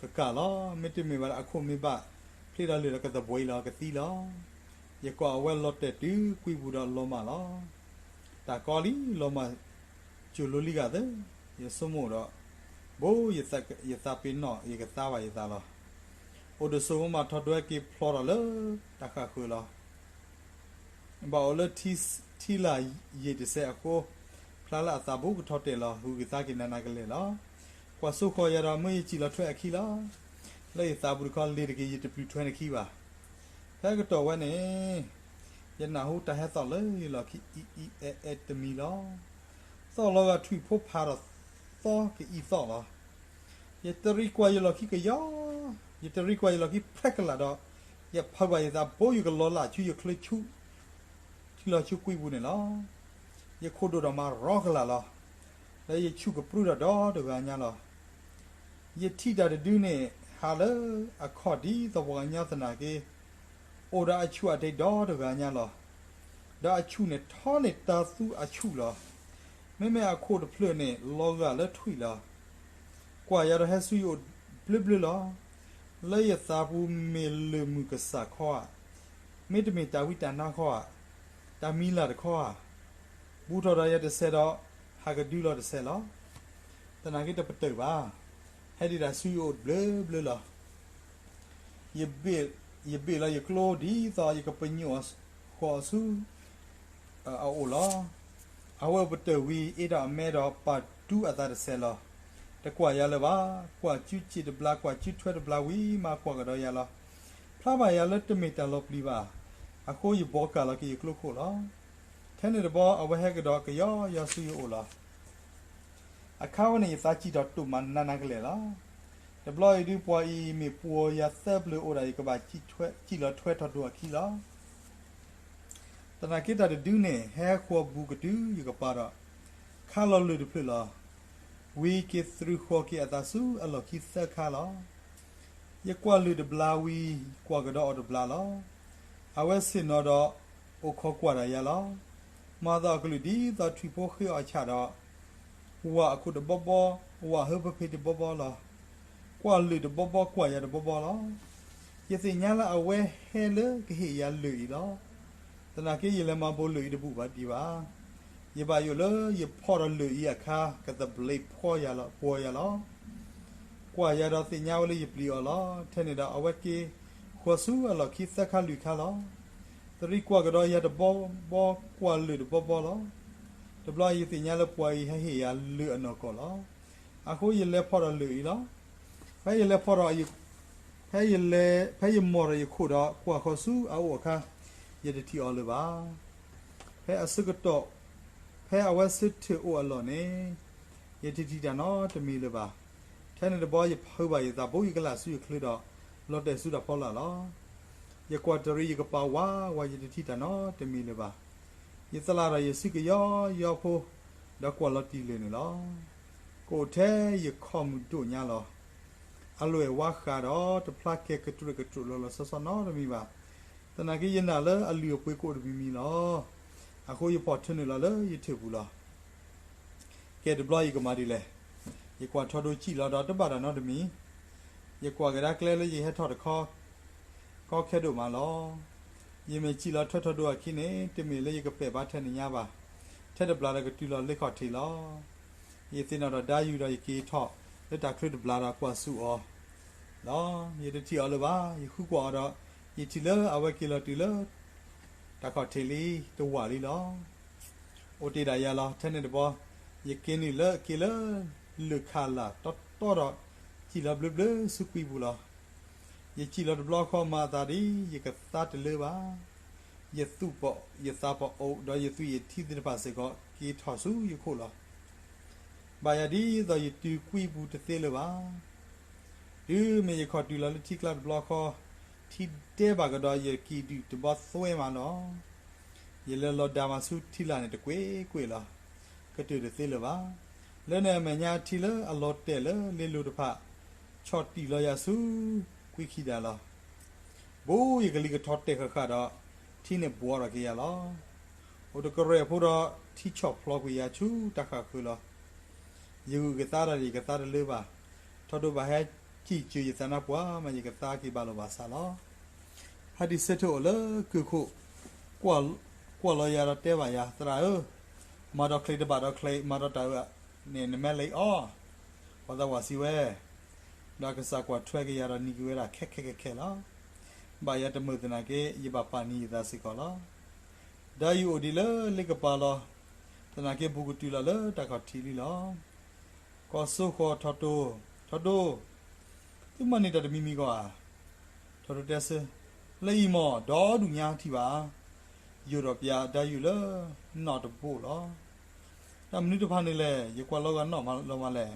ကကၣ်လီၤ. မ့တမ့ၢ်ဘၣ်ဒီးအခိၣ်မ့ၢ်ဘၣ်ဖျ့ဒီးလၢၢ်ဒီးကသဘှံးလီၤ, ကသံလီၤ. ယကွၢ်အဝဲလီၤတဲာ်တုၤကွံပူၤဒီးလီၤမၢ်လီၤ. တၢ်ကီလံ, လီၤမၢ်စိၤလိလံဂၤသၢ, ယဆိကမိၣ်ဒီး, ဘိယသးပ့ၤနီၣ် ယကသါဘၣ်ယသးလီၤ. အိၣ်တဆိးမိၣ်မး ထီၣ်တိၢ်ဟဲက့ၤဖျိးထီၣ်လၢတၢ်ဃၣ်ဃၢၤလီၤ. ဘၣ်အိၣ်လၢထံလာ်ယံာ်တစဲးအဃိ, ဖျါလၢအသးဘူးကထီၣ်တဲာ်လီၤ. ဟုးကသါက့ၤနးနးကလဲာ်လီၤ. ကွၢ်စိဃီၤယၤဒီး မ့ၢ်ယစံၣ်လီၤထွဲအခံလီၤ. လၢယသးပူၤတခီ လ့ၤတက့ၤ ယတပျုၤထွဲနခံဘၣ်. ဖဲကတီၢ်ဝဲန့ၣ်, ယနၢ်ဟူတၢ်ဟဲသီၣ်လၢယလီၢ်ခံ အံၤအံၤအဲၣ်အဲၣ်တမံၤလီၤ. သီၣ်လီၤဂာ်ထွံၣ်ဖိဖးဒီးသီကအံၤသီၣ်လီၤ. ယတရံးကွၢ်ယလီၢ်ခံကယီ, ယတရံးကွၢ်ယလီၢ်ခံဖဲကလးဒီး, ယဖုးဘၣ်ယသး ဘိယကလီၤလၢ်ဆူယချၢဆူ, ထံလီၤဆူကွံပူၤန့ၣ်လီၤ. ယခိၣ်ဒိၣ်ဒီးမၤရီကလးလီၤ. လၢယဆူၣ်ကပြုၢ်ဒီးဒီတဂၤညါလီၤ. ယထံၣ်တၢ်တဒုန့ၣ် ဟးလၢအခီၣ်ဒ်သိးပှၤကညီသနာ်က့, အိၣ်ဒီးအဆူၣ်အဒ့ဒီတဂၤညါလီၤ. ဒီးအဆူၣ်န့ၣ်ထီန့ၢ်တၢ်သူအဆူၣ်လီၤ. မ့မ့ၢ်အခိၣ်တဖျၢၣ်န့ၣ် လီၤဂာ်လၢထွံၣ်လီၤ. ကွၢ်ယၤဒီးဟဲဆူယအိၣ်ဘျၢဘျၢလီၤ. လၢယသးပူၤမ့ၢ်လၢၢ်မုၢ်ကစၢ်ခီဧါ, မ့တမ့ၢ်တၢ်ဝံတၢ်နါခီဧါ, တၢ်မံၤလၢ်တခီဧါ, ဘူးထီၣ်ဒီးယၤတစဲးဒီး, ဟးကဒုလီၤတစဲးလီၤ. သနာ်က့တပတုာ်ဘၣ်. ဟဲဒံးတၢ်ဆူယအိၣ်ဘျၢဘျၢလီၤ. ယဘ့ၣ်လီၤယကျိဒ်သိးယကပညိၣ်ဃီၤဆူအအိၣ်လီၤ. အဝဲပတုာ်ဝံၤ အ့ဒီးအမဲဒီးပာ်တူအသးတစဲးလီၤ. တကွၢ်ယၤလၢၤဘၣ်. ကွၢ်စုစ့ၣ်တဘျါ ကွၢ်စုထွဲတဘျါဝံၤမး ကွၢ်ကဒီးယၤလီၤ. ဖျါဘၣ်ယၤလၢတမ့ၢ်တၢ်လီၤပျံၤဘၣ်. အဃိယဘှီကၢ်လီၤက့ၤယကျိခိၣ်လီၤ. ထဲန့ၣ်တဘျီ အဝဲဟဲကဒီးကယီယီဆူယအိၣ်လီၤ. အခါဝဲန့ၣ် ယသးစံၣ်ထီၣ်တိၢ်မးနးနးကလဲာ်လီၤ. တဘျီအံၤဒုး ပှၤအံၤမ့ၢ်ပှီၤယၤသၢပျၢၤအိၣ်ဒၣ် ယကဘၣ်စံၣ်လီၤထွဲထီၣ်ဒိၣ်အခံလီၤ. သနာ်က့တၢ်တဒုန့ၣ် ဟဲဃီၤဘူးကတုၤယကပၤဒီး, ခါလီၤလၢၢ်တဖျၢၣ်လီၤ. ဝံၤက့ၤသရူးဃီၤက့ၤအသးဆူအလီၢ်ခံသၢခါလီၤ. ယကွၢ်လၢၢ်တဘျါဝံၤ ကွၢ်ကဒီးအီၤတဘျါလီၤ. အဝဲဆ့ၣ်နီၤဒီး အိၣ်ခိးကွၢ်တၢ်ယၤလီၤ. မၤသးအကလုၢ်ဒ်သိးထွံၣ်ဖိဃ့အီၣ်ဆၣ်ဒီး, ဝၣ်အခိၣ်တဘီဘီ, ဝၣ်ဟၢဖၢဖ့တဘီဘီလီၤ. ကွၢ်လၢၢ်တဘီဘီ ကွၢ်ယၤတဘီဘီလီၤ. ယသ့ၣ်ညါလၢအဝဲဟဲလၢကဟ့ၣ်ယၤလၢၢ်အံၤလီၤ. သနာ်က့ယလဲၤမၤဘိးလၢၢ်အံၤတဘူၣ်ဘၣ်ဒံးဘၣ်. ယဘၣ်ယိၣ်လၢယဖီၣ်ဒီးလၢၢ်အံၤအခါ ကသဘျ့ဖှီယၤလီၤ, ပှီၤယၤလီၤ. ကွၢ်ယၤဒီးသ့ၣ်ညါဝဲလၢယပျံၤအီၤလီၤ. ထဲန့ၣ်ဒီးအဝဲက့ၤဃီၤဆူအလီၢ်ခံသၢခါလွံၢ်ခါလီၤ. သရံးကွၢ်ကဒီးယၤတဘီဘီ ကွၢ်လၢၢ်တဘီဘီလီၤ. တဘျီယသ့ၣ်ညါလၢပှၤအံၤဟဲဟ့ၣ်ယၤလၢၢ်အနီၢ်ကီၢ်လီၤ. အဃိယလဲၤဖီၣ်ဒီးလၢၢ်အံၤလီၤ. ဖဲယလဲၤဖီၣ်ဒီး, ဖဲယလဲၤ, ဖဲယမိၢ်ဒီးယခိၣ်ဒီးကွၢ်ဃီၤဆူအအိၣ်အခါ, ယတထံၣ်အီၤလၢၤဘၣ်. ဖဲအဆၢကတီၢ်, ဖဲအဝဲဆၢထၢၣ်အိၣ်အလီၢ်န့ၣ်, ယတထံၣ်တၢ်နီတမံၤလၢၤဘၣ်. ထဲန့ၣ်တဘျီယဖုးဘၣ်ယသး ဘိယကလၢ်ဆူယချၢဒီး လီၤတဲာ်ဆူတၢ်ဖီလာ်လီၤ. ယကွၢ်တရံးယကပၤဝးဝး ယတထံၣ်တၢ်နီတမံၤလၢၤဘၣ်. ယသလၣ်ဒီးယစုကယီယီဖိ, ဒီးကွၢ်လီၤတံၢ်လၢၢ်န့ၣ်လီၤ. ကအိၣ်ထဲယခီၣ်မုၢ်ဒိၣ်ညါလီၤ. အလွဲၢ်ဝါဃးဒီး တဖျါကဲကတြူးကတြူးလီၤလီၤဆီဆီနီတမံၤဘၣ်. သနာ်က့ယနာ်လၢအလုၢ်အပှ့ၤကအိၣ်တမံၤမံၤလီၤ. အဃိယဖီၣ်ထၢနုာ်လီၤလၢယထၢၣ်ပူၤလီၤ. ကဲတဘျီယကမၤဒ်လဲၣ်. ယကွၢ်ထီၣ်ဒိစံၣ်လီၤဒီးတဘၣ်တၢ်နီတမံၤ. ယကွၢ်ကဒါကျဲလၢယဟဲထီၣ်တခီ, ကီခဲဒိၣ်မးလီၤ. ယမ့ၢ်စံၣ်လီၤထွဲထီၣ်ဒိအခံန့ၣ် တမ့ၢ်လၢယကပဲာ်ဘါထဲန့ၣ်ညါဘၣ်. ထဲတဘျီဒီးကတုၤလီၤလ့ခီၣ်ထံးလီၤ. ယသ့ၣ်နီၣ်ဒီးဒါယူၤဒီးယက့ၤထီၣ်လၢတၢ်ချၢတဘျီဒီးကွၢ်ဆူၣ်အီၤ. ဒီးယတထံၣ်အီၤလၢၤဘၣ်. ယဃုကွၢ်အီၤဒီး, ယထံၣ်လၢအဝဲက့ၤလီၤတုၤလၢ တၢ်ခီၣ်ထံးလံတဝာ်လံလီၤ. အိၣ်တ့ၢ်ဒၣ်ယၤလီၤ. ထဲန့ၣ်တဘျီ, ယက့ၤနုာ်လၢက့ၤလၢ လုၢ်ခးလၢ်တီတီဒီး, စံၣ်လီၤဘျၢဘျၢဆူကွံပူၤလီၤ. ယစံၣ်လီၤတဘျီဃီမၤအသးဒ် ယကသါတလၢဘၣ်. ယသူၣ်ပ, ယသးပအိၣ် ဒီးယသွံၣ်ယထံသ့ၣ်တဖၣ်စ့ၢ်ကီး က့ၤထီၣ်ဆူယခိၣ်လီၤ. ဘၣ်ယၤဒ်သိးယတုၤကွံပူၤတသ့လၢၤဘၣ်. တုၤမ့ၢ်ယခီၣ်တုၤလီၤလၢထံကျါတဘျီဃီ, ထံဒဲဘၣ်ကဒီးယကံၣ်ဒုၣ်တဘီသွဲမးလီၤ. ယလဲၤလီၤဒၣ်မးဆူထံလာ်န့ၣ်တကွ့ၢ်ကွ့ၢ်လီၤ. ကတၢၢ်တသ့လၢၤဘၣ်. လၢန့ၣ်အမဲာ်ညါထံလၢအလီၤတဲာ်လၢလ့လိၤတဖၣ် ဆီၣ်တံၢ်လီၤယၤဆူကွံခံဒၣ်လီၤ. ဘူးယကလံၤကထီတဲာ်ဃၣ်ဃၣ်ဒီး ထံန့ၣ်ဘှီထီၣ်က့ၤယၤလီၤ. အိၣ်တကရဲၣ်ဖိဒီးထံဆီၣ်ဖျိကွံာ်ယၤဆူတၢ်ဃၣ်ဃၢၤလီၤ. ယဂုာ်ကသါတၢ်ဒီးယကသါတလၢဘၣ်. ထီၣ်ဒိၣ်ဘၣ်ဟဲစံၣ်စၢၤယသးနါပှၢ်မး ယကသါက့ၤဘၣ်လိာ်ဘၣ်စးလီၤ. ဖါတံၢ်ဆၢထၢၣ်အိၣ်လၢကုၢ်ခိၣ်, ကွၢ်လီၤယၤဒီးတဲဘၣ်ယၤ, သရၣ်ဧၢ, မၤဒီးချံးတဘၣ်ဒီးချံး, မၤဒီးတၢ်အၢန့ၣ် နမ့ၢ်လံအီၤ, ပှၤသးဝးစံးဝဲ, ဒီးအကစၢ်ကွၢ်ထွဲက့ၤယၤဒီးနံၤက့ၤဝဲဒၣ်ခဲခဲခဲခဲလီၤ. ဘၣ်ယၤတမုာ်သနာ်က့ ယဘၣ်ပာ်နံၤယသးစ့ၢ်ကီးလီၤ. ဒီးယအိၣ်ဒံးလၢလ့ကပၤလီၤ. သနာ်က့ဘူးကတုၤလီၤလၢတၢ်ခီၣ်ထံးလံလီၤ. ကီၢ်စိဃီၤထီၣ်တိၢ်, ထီၣ်တိၢ်, သုမၤန့ၢ်တၢ်တမံၤမံၤဂီၢ်ဧါ. ထီၣ်တိၢ်တဲဆၢ, လၢအံၤမ့ၢ်ဒီဒူၣ်ညါထံၣ်ဘၣ်. ယိၣ်ထီၣ်ပၠးဒါယုၢ်လၢနီၣ်တဘိလီၤ. တၢ်မနုၤတဖၣ်န့ၣ်လဲၣ်, ယကွၢ်လီၤဂာ်နီၣ်လီၤမးလဲၣ်.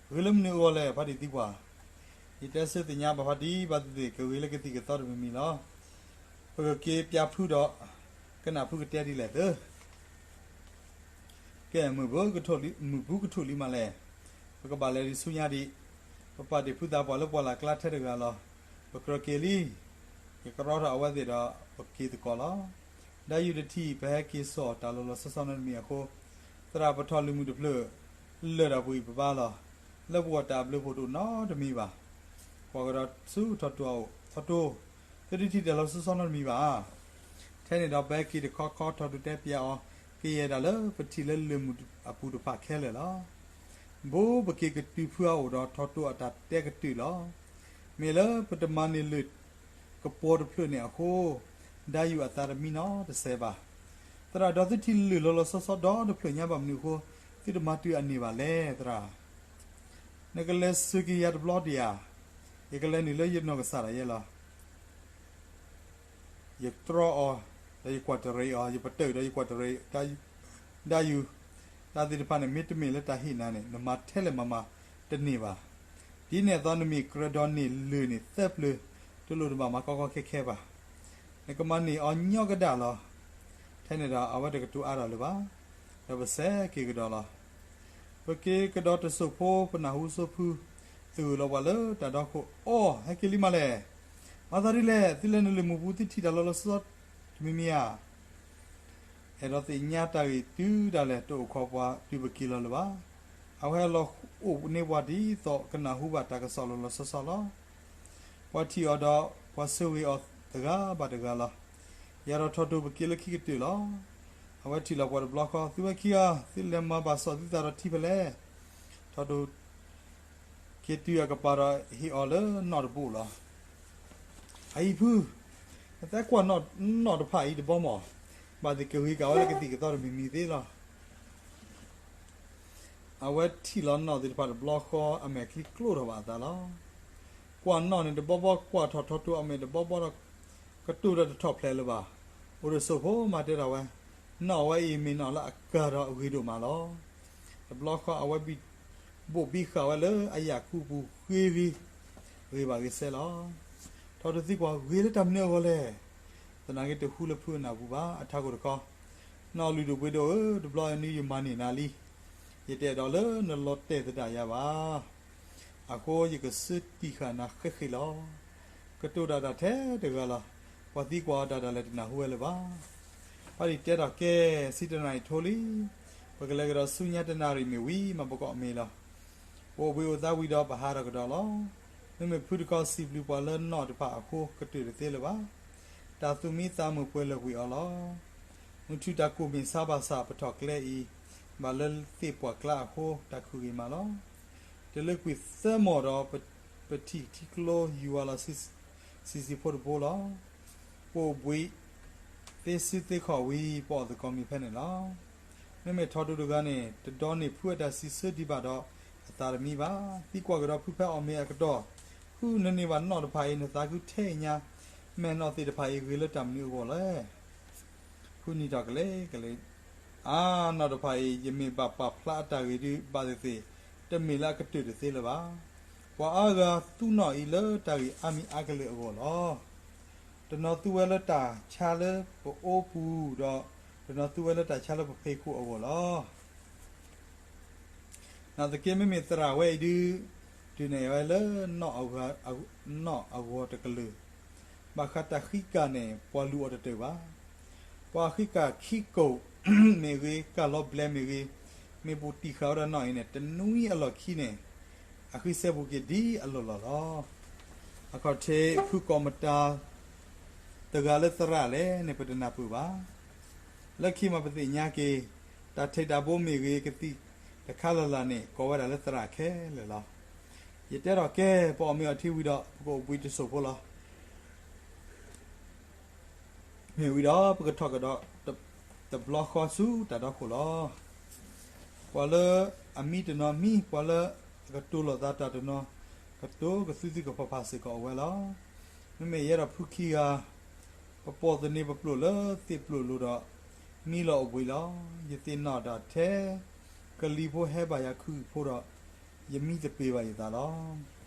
ဂ့ၤလၢမနုၤအဂီၢ်လဲၣ် ဖါတံၢ်သံကွၢ်. ယတဲဆၢသ့ၣ်ညါဘၣ်ဖါတံၢ်ဘၣ်သ့ၣ်သ့ၣ် ကဂ့ၤလၢကသံၣ်ကသီတမံၤမံၤလီၤ. ပကက့ၤပၠးဖုဒီး ကနၣ်ဖုကတဲဒ်လဲၣ်သၢ ကဲ, မုၢ်ဘူးကထူၣ်လံမးလဲၣ်. ပကဘၣ်လဲၤဒံးဆူညါဒံး. ပပာ်တ့ၢ်ဖုသးပှၢ်လၢပှၢ်လၢ်ကျါထဲတဂၤလီၤ. ပကြၢးက့ၤလံ. ယကရီထီၣ်အဝဲသ့ၣ်ဒီးပက့ၤသကိးလီၤ. ဒါယုၢ်တထံၣ် ပဟဲက့ၤစိာ်တၢ်လီၤလီၤဆီဆီနီတမံၤအဃိ, သရၣ်ပထီၣ်လုၢ်မုၢ်တဖျၢၣ် လၢာ်ဒီးပဂံၢ်ပဘါလီၤ. လၢပဂီၢ်တၢ်ဘျုးဖှိၣ်တအိၣ်နီတမံၤဘၣ်. ကွၢ်ကဒီးဆူထီၣ်တိၢ်အအိၣ်, ထီၣ်တိၢ်, သုတထံၣ်တၢ်လီၤဆီဆီနီတမံၤဘၣ်. ထဲန့ၣ်ဒီးပဟဲက့ၤတခီခီ ထီၣ်တိၢ်တဲပၠးအီၤ ကယဲၢ်တၢ်လၢပထံၣ်လၢလုၢ်မုၢ်အပူၤတဖၣ်ခဲလၢာ်လီၤ. ဘူးပက့ၤကတုၤဖုအအိၣ်ဒီး ထီၣ်တိၢ်အတၢ်တဲကတုာ်လီၤ. မ့ၢ်လၢပတမၤန့ၢ်လုၢ်ကပီၤတဖျၢၣ်န့ၣ်အဃိ, ဒါယုၢ်အသးတမံနီတစဲးဘၣ်. သရၣ်ဒီးသုထံၣ်လုၢ်လီၤလီၤဆီဆီဒီတဖျၢၣ်ညါဘၣ်မနုၤအဃိ, သုတမၤတုၤအန့ၢ်ဘၣ်လဲၣ်သရၣ်. နကလဲၤစၢၤက့ၤယၤတဘျီဒံးဧါ. ယကလဲၤနုာ်လၢယနီၢ်ကစၢ်ဒၣ်ယဲလီၤ. ယတြီအီၤ, ဒီးယကွၢ်တရံးအီၤ, ယပတုာ်ဒီးယကွၢ်တရံး, ဒါယုၢ်, တၢ်သ့ၣ်တဖၣ်န့ၣ် မ့တမ့ၢ်လၢတၢ်ဟ့ၣ်နၤန့ၣ် နမၤထဲလဲၣ်မၤမၤတန့ၢ်ဘၣ်. ဒ်န့ၣ်အသိးနမ့ၢ်ကြၢးဒီးန့ၢ်လုၢ်န့ၣ်သၢပျၢၤ, တလိၣ်နဘၣ်မၤကီကီခဲခဲဘၣ်. နကမၤန့ၢ်အီၤညီကဒၣ်လီၤ. ထဲန့ၣ်ဒီးအဝဲတကတိၤအါထီၣ်လၢၤဘၣ်. ဒီးပစဲးက့ၤကဒီးလီၤ. ပက့ၤကဒီးတစိၢ်ဖိ ပနၢ်ဟူစိဖု သဂၢၢ်လီၤပှၤလၢတၢ်ဒီခိၣ်, အိ, ဟဲက့ၤလံမးလဲၣ်. မၤသးဒ်လဲၣ်, သုလဲၤနုာ်လၢမုၢ်ပူၤ သုထံၣ်တၢ်လီၤလီၤဆီဆီတမံၤမံၤဧါ. အဲၣ်ဒိးသ့ၣ်ညါတၢ်ဂ့ၢ်တုၤဒၣ်လဲာ် တအိၣ်ခိးပှၤတုၤပက့ၤလီၤလၢၤဘၣ်. အဝဲဟဲလီၤအိၣ်န့ၢ်ပှၤဒ်သိး ကနၢ်ဟူဘၣ်တၢ်ကစီၣ်လီၤလီၤဆီဆီလီၤ. ပှၤထံၣ်အီၤဒီး ပှၤဆၢဂ့ၤအီၤတဂၤဘၣ်တဂၤလီၤ. ယၤဒီးထီၣ်တိၢ်ပက့ၤလၢခံကတၢၢ်လီၤ. အဝဲထံၣ်လီၤပှၤတဘျီဃီ, သုဝဲခံဂၤ, သုလဲၤမၤဘၣ်စီၣ်သုသးဒီးထံဖဲလဲၣ်. ထီၣ်တိၢ် က့ၤတုၤအကပၤဒီးဟ့ၣ်အီၤလၢနီၣ်တဘိလီၤ. အအံၤဖု, နသးကွၢ်နီၣ်တဖၣ်အံၤတဘီမး, ဘၣ်သ့ၣ်ကဂ့ၤကးဝဲလၢကသံၣ်ကသီတမံၤမံၤသ့လီၤ. အဝဲထံၣ်လီၤနီၣ်သ့ၣ်တဖၣ်တဘျီဃီ အမဲာ်ချံကျိထီၣ်ဘၣ်အသးလီၤ. ကွၢ်နီၣ်န့ၣ်တဘီဘီ ကွၢ်ထီၣ်ထီၣ်တိၢ်အမဲာ်တဘီဘီဒီး ကတိၤဒီးတထီၣ်ဖျဲးလၢၤဘၣ်. အိၣ်တစိၢ်ဖိမးတဲထီၣ်ဝဲ, နီၣ်ဝဲအံၤမ့ၢ်နီၣ်လၢအကၤဒီးအဂ့ၤဒိၣ်မးလီၤ. တဘျီဃီအဝဲဘိၣ်ဘံဃာ်ဝဲလၢအယာ်ခူပူၤဂ့ၤဂ့ၤ, ဂ့ၤဘၣ်ဂ့ၤစဲးလီၤ. ထီၣ်တိၢ်သံကွၢ်ဂ့ၤလၢတၢ်မနုၤအဂီၢ်လဲၣ်. သနာ်က့တဟူလၢဖုအနၢ်ပူၤဘၣ်. အထးခိၣ်တခီ, နီၣ်လုၢ်ဒိၣ်ပှ့ၤဒိၣ်ဧၢ, တဘျီအံၤနုၤယမၤန့ၢ်နၤလံ. ယတအဲၣ်ဒိးလၢနလီၤတဲာ်သဒၣ်ယၤဘၣ်. အဃိယကစၢတံၢ်ဃာ်နၤဃ့ဃ့လီၤ. ကတိၤတၢ်တၢ်ထဲတဂၤလီၤ. ပှၤသံကွၢ်အီၤတၢ်ဒၣ်လဲာ်တနၢ်ဟူဝဲလၢၤဘၣ်. ဖါတံၢ်တဲထီၣ်ကဲ, ဆံတနၣ်ရံၣ်ထိလံ. ပကလဲၤကဒီးဆူညါတနၣ်ရံၣ်မ့ၢ်ဝံၤ မၤပကိးမ့ၤလီၤ. ပအိၣ်ဘှံးအိၣ်သါဝံၤဒီးပဟးထီၣ်ကဒီးလီၤ. မ့မ့ၢ်ဖုတခီစံးဘျုးပှၤလၢနီၣ်တဖၣ်အဃိ ကတၢၢ်တသ့လၢၤဘၣ်. တၢ်သူၣ်မံသးမုာ်ပှဲၤလၢာ်ကွံာ်အီၤလီၤ. မုၢ်ထူၣ်တၢ်ကိၢ်မ့ၢ်ဆါဘၣ်ဆၣ် ပထီၣ်ကျဲအံၤ, ဘၣ်လၢသ့ၣ်ပှၢ်ကျါအဃိ တၢ်ခုၣ်ဂ့ၤမးလီၤ. တလၢကွံာ်သၢမီၢ်ဒီး ပ ပထံၣ်ထံကျိယူၤဝါလီၤ စံးစံးဖိတဘိလီၤ. ပအိၣ်ဘှံးသ့စုသ့ခီၣ်ဝံၤ ပအီၣ်သကိးမ့ၤဖဲန့ၣ်လီၤ. မ့မ့ၢ်ထီဒိတဂၤန့ၣ် တဒီန့ၢ်ဖုအတၢ်စံးဆၢဒံးဘၣ်ဒီး အသးတမံဘၣ်. သံကွၢ်ကဒီးဖုဖဲအီၣ်မ့ၤအကတီၢ်, ဖုနန့ၢ်ဘၣ်နီၣ်တဖၣ်အံၤ နသးခုထဲအံၤညါ, မဲာ်နီၣ်သ့ၣ်တဖၣ်အံၤဂ့ၤလၢတၢ်မနုၤအဂီၢ်လဲၣ်. ဖုနံၤထီၣ်ကလဲၤကလဲၤ, အါ, နီၣ်တဖၣ်အံၤ ယမ့ၢ်ဘၣ်ပာ်ဖျါအတၢ်ဂ့ၢ်ဒုး ဘၣ်သ့ၣ်သ့ၣ် တမ့ၢ်လၢအကတၢၢ်တသ့လၢၤဘၣ်. ပှၤအါဂၤသူနီၣ်အံၤလၢတၢ်ဂ့ၢ်အါမံၤအါကလဲာ်အဂီၢ်လီၤ. တနီၤသူဝဲလၢတၢ်ဆါလၢပအိပူၤဒီး တနီၤသူဝဲလၢတၢ်ဆါလၢပဖံးခိၣ်အဂီၢ်လီၤ. နာ်သက့ မ့မ့ၢ်သရၣ်ဝဲအံၤဒုး ဒုးနဲၣ်ဝဲလၢ နီၣ်အဂီၤတကလုာ်, ဘၣ်ဃးတၢ်ဃံကၢ်န့ၣ် ပှၤလူၤအီၤတတၢၢ်ဘၣ်. ပှၤဃံကၢ်ခံကိာ်မ့ၢ်ဂ့ၤ, ကၢ်လီၤဘျဲးမ့ၢ်ဂ့ၤ, မ့ၢ်ပူၤတံၢ်ဃာ်ဝဲဒၣ်နီၣ်အံၤန့ၣ် တနွံအလီၢ်ခံန့ၣ် အဃံစဲပူၤက့ၤဒ်အလီၢ်လီၢ်လီၤ. အခီၣ်ထံး ဖုကိးမတၤတဂၤလၢသရၣ်လဲၣ်န့ၣ် ပတနၢ်ပၢၢ်ဘၣ်. လၢခံမးပသ့ၣ်ညါက့ၤ တၢ်ထံးတၢ်ဘိမ့ၢ်ဂ့ၤ ကသံၣ်တခါလၢ်လၢ်န့ၣ် ကိးဝဲဒၣ်လၢသရၣ်ခဲလၢာ်လီၤ. ယတဲထီၣ်ကဲ ပအီၣ်မ့ၤအီထံဝံၤဒီး ပကအိၣ်ဘှံးတစိၢ်ဖိလီၤ. မ့ၢ်ဝံၤဒီး ပကထီၣ်ကဒီးတဘျီဃီဆူတၢ်ဒီခိၣ်လီၤ. ပှၤလၢအမံတနီၤမံ, ပှၤလၢအကတိၤလိာ်သးတၢ်တနီၤ ကတိၤကသုသုကဖးဖးစ့ၢ်ကီးအိၣ်ဝဲလီၤ. မ့မ့ၢ်ယဲဒီးဖုခံဂၤ ပပိာ်သန့ၤပပျိာ်လၢသ့ၣ်ပျိာ်လိၤဒီး မံလီၤအိၣ်ဘှံးလီၤ. ယသ့ၣ်နီၣ်တၢ်ထဲ ကလံၤဖိဟဲဘၣ်ယၤခုအံၤဖိဒီး ယမံသပ့ၤဘၣ်ယသးလီၤ.